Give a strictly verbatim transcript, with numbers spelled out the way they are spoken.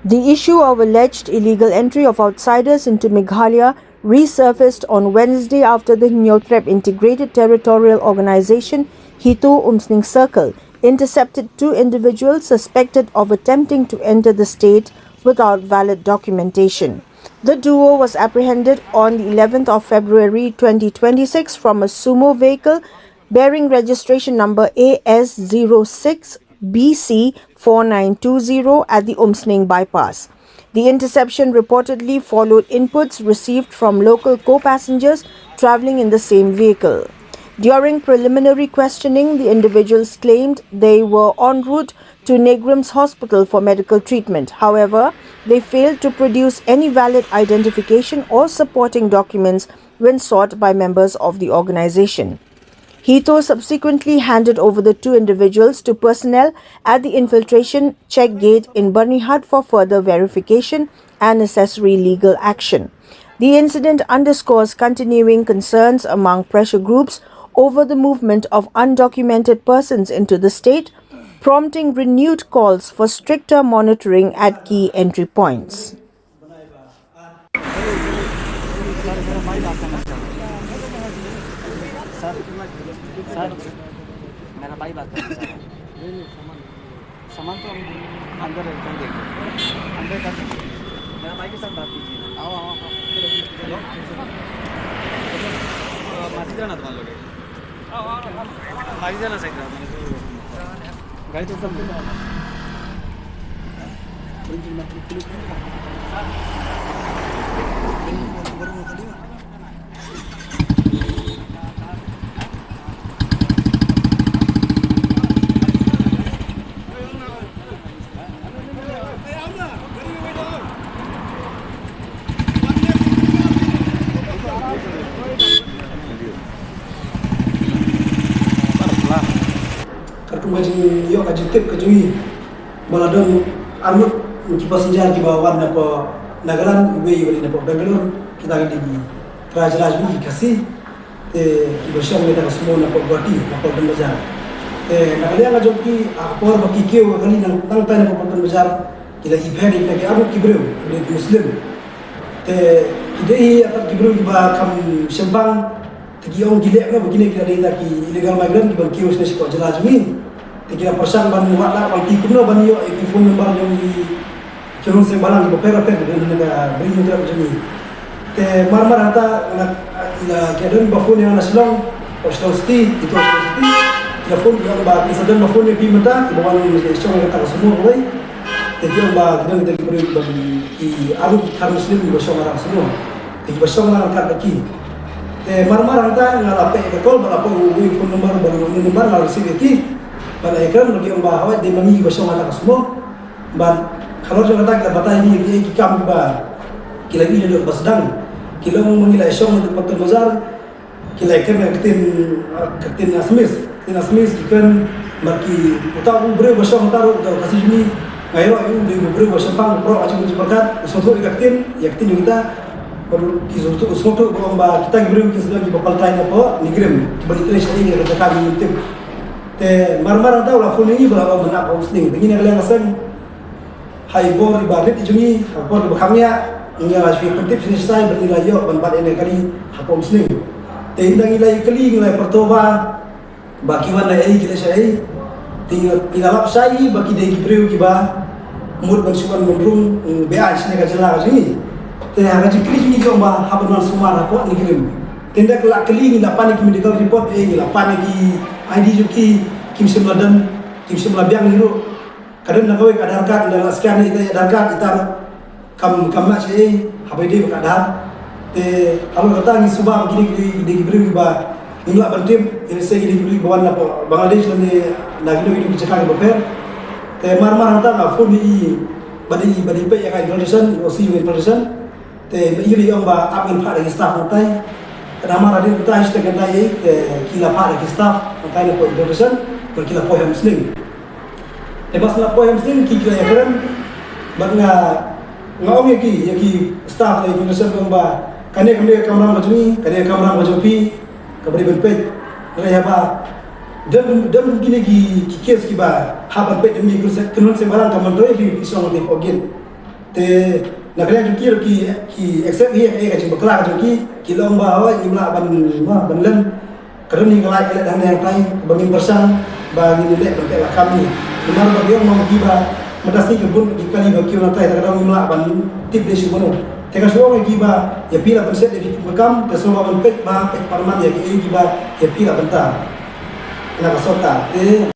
The issue of alleged illegal entry of outsiders into Meghalaya resurfaced on Wednesday after the Hynñiewtrep Integrated Territorial Organization, HITO Umsning Circle, intercepted two individuals suspected of attempting to enter the state without valid documentation. The duo was apprehended on the eleventh of February twenty twenty-six from a sumo vehicle bearing registration number A S zero six B C four nine two zero at the Umsning bypass. The interception reportedly followed inputs received from local co-passengers traveling in the same vehicle. During preliminary questioning, the individuals claimed they were en route to Negrim's hospital for medical treatment. However, they failed to produce any valid identification or supporting documents when sought by members of the organization. HITO subsequently handed over the two individuals to personnel at the infiltration check gate in Byrnihat for further verification and necessary legal action. The incident underscores continuing concerns among pressure groups over the movement of undocumented persons into the state, prompting renewed calls for stricter monitoring at key entry points. सर, मेरा भाई बात करना चाह रहा है। सामान तो हम अंदर कर देंगे। अंदर कर देंगे। मेरा भाई के साथ बात कीजिए ना। आओ, आओ, आओ। हेलो। अ, माझी जाणार तुम्हाला लोक. माझी जाणार साहेब. गाडी तो समजा. Katkum ka jingïoh ka jingtip ka jong ngi ba la don arngut ki passenger kiba wan napoh Nagaland, iwei iwei napoh Bangalore, kita ki dei ki trai jylla jong ngi ki Khasi. Te kiba shong ïa ka sumo napoh Guwahati, napoh Phaltan Bazar. Te na ka liang ka jong ki, ha ka por ba ki kiew ka kali nang, nangtai napoh Phaltan Bazar, ki la ipher ïa kita ki arngut ki briew, ki briew Muslim. Te ki dei hi ïa ki briew kiba kham shempang, te ki ong ki leh noh ba kine ki la dei kita ki illegal migrant kiban kiew shane shapoh jylla jong ngi. Te ki la pyrshang ban wad lah ba ki kumno ban ïoh ïa ki phone number jong ki khun seng bhalang kiba pher bapher na ka Bri Hynñiewtrep jong ngi. Te mar mar hangta nga, ki la, ki la don ba phone ïa nga na Shillong, Shillong City, ito Shillong City. Ki la phone, ki ong ba ki sa don ba phone ïa phi mynta, kiba wan shong ïa kata ka sumo kawei. Te ki ong ba ki don kita ki briew kiba, ki arngut ki kha Muslim kiba shong ïa kata ka sumo. Te kiba shong ïa kata ka ki. Te mar mar hangta nga la peit ïa ka call, ba la poi u phone number, ba u number nga la receive ïa ki. Ba la ïakren, ba ki ong ba hawai dei ma ngi kiba shong ïa kata ka sumo. Bad halor jong kata ki la batai ïa ngi ki kam kiba ki la ïoh lut ba sdang. Ki la ong ma ngi la shong ha Phaltan Bazar, ki la ïakren ka ktien, ka ktien Assamese, ka ktien Assamese ki kren. Bad ki, uta u briew ba shong uta ruh, uta u Khasi jong ngi, nga ïaroh ïa u, u dei u briew ba shempang, u prok ha jingmut jingpyrkhat, u sngewthuh ïa ka ktien, ïa ka ktien jong kita. Bad ki sngewthuh, u sngewthuh ba ong ba kita ki briew ki sdang kiba paltai napoh Nigrim, kiba ïatrei sha ïing ïa ka jaka ba ngi ïa tip. Te mar mar hangta u la phone ïa ngi ba la ong mynta ha Umsning. Te ngi na ka liang ka seng, ha i bor iba rit jong ngi, ha i bor iba kham ngiah, ngi la shu pyntip shane shai bad ngi la ïoh ban bat ïa kane ka kali hapoh Umsning. Te ynda ngi la ïa kali ngi la ïa pyrto ba, ba ki wan na ei, ki leh shaei. Te ngi la, ngi la lap shai ba ki dei ki briew kiba mut ban shu wan ban rung, mm, beaiñ shane ka jylla ka jong ngi. Te ha ka jingkylli jong ngi ki ong ba hap ban wan sumar hapoh Nigrim. Te ynda ki la kylli ngi la pan ïa ki medical report, eh, ngi la pan ïa ki I D jong ki, kim shym la don, kim shym la biang hi ruh. Ka don na kawei ka Aadhaar card, ynda la scan ïa ita i Aadhaar card, ita ruh kam, kam match ei, haba ïadei bad ka Aadhaar. Te halor kata ngi sngewbha ba kine ki dei, ki dei ki briew kiba ngim lah ban tip, ïa lehse ki dei ki briew kiba wan napoh Bangladesh lane na kino kino ki jaka kiba pher. Te mar mar hangta nga phone ïa i, bad i, bad i peit ïa ka infiltration, i O C jong ka infiltration. Te ba i ri ong ba ap ngan phah da ki staff nangtai. Ka namar hadien kata hashtag nangtai ei, te ki la phah da ki staff nangtai napoh infiltration, bad ki la poi ha Umsning. Te ba shu la poi ha Umsning ki, ki la ïakren, bad nga, nga ong ïa ki, ïa ki staff na infiltration ong ba kane kam dei ka kamram ka jong ngi, kane ka kamram ka jong phi, kaba dei ban peit. Hynrei haba don, don kine ki, ki case kiba hap ban peit da ngi, kynhun seng bhalang ka myntoi phi, phi shong hapoh gate. Te na ka liang jong ki ruh ki, ki accept hi ïa ka jingbakla jong ki, ki la ong ba hooid ngim lah ban, ban leh. Ka don hi ka lait ka leit hangne hangtai ba ngin pyrshang ba ngin leh ban peit la kam hi. Namar ba ki ong ma ki ba mynta sngi ka bun ki kali ba kiew nangtai, te ka daw ngim lah ban tip de shuh mano. Te nga shu ong ïa ki ba ïa phi la pynset ïa ki kum ka kam, te sngewbha ban peit ba peit parman ïa ki, ïa ki ba ïa phi la bynta na ka sorkar. Te